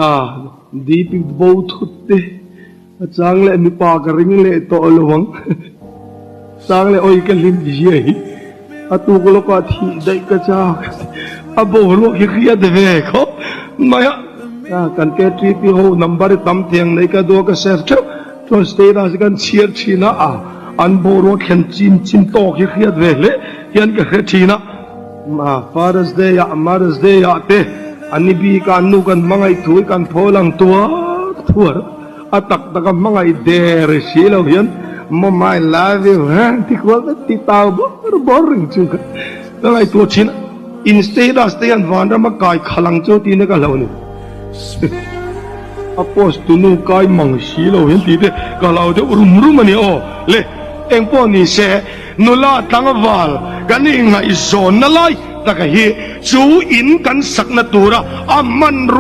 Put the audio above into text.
A DP bo thut te a chang leh mipa ka ring leh tawh lo ang. Chang leh awi ka hlim zia hi a tuk lawkah thih daih ka chak a boruak hi hriat ve khawp mai a. Kan KTP ho number hi tam thei ang nei ka duh a ka save theuh chuan status hi kan chhiar thin a, an boruak thlen chin chin tawk hi hriat ve hle hian ka hre thin a. Father's Day ah Mother's Day ah te an ni bik a an nu kan hmangaih thu hi kan phaw lang tuar thuar a tak tak a hmangaih der si lo hian Mom I love you ha ti kual vek ti tau bawr bawr reng chu ka ngaihtuah thin a in status te hian vanram a kai khalh ang chu tihna ka hlo ni a post tu nu kai mang si lo hian tih te ka hlau deuh rum rum a ni aw le engpawh ni se. Nula tlangval kan ingaihzawnna lai taka hi chu in kan sakna tura a hmanrua.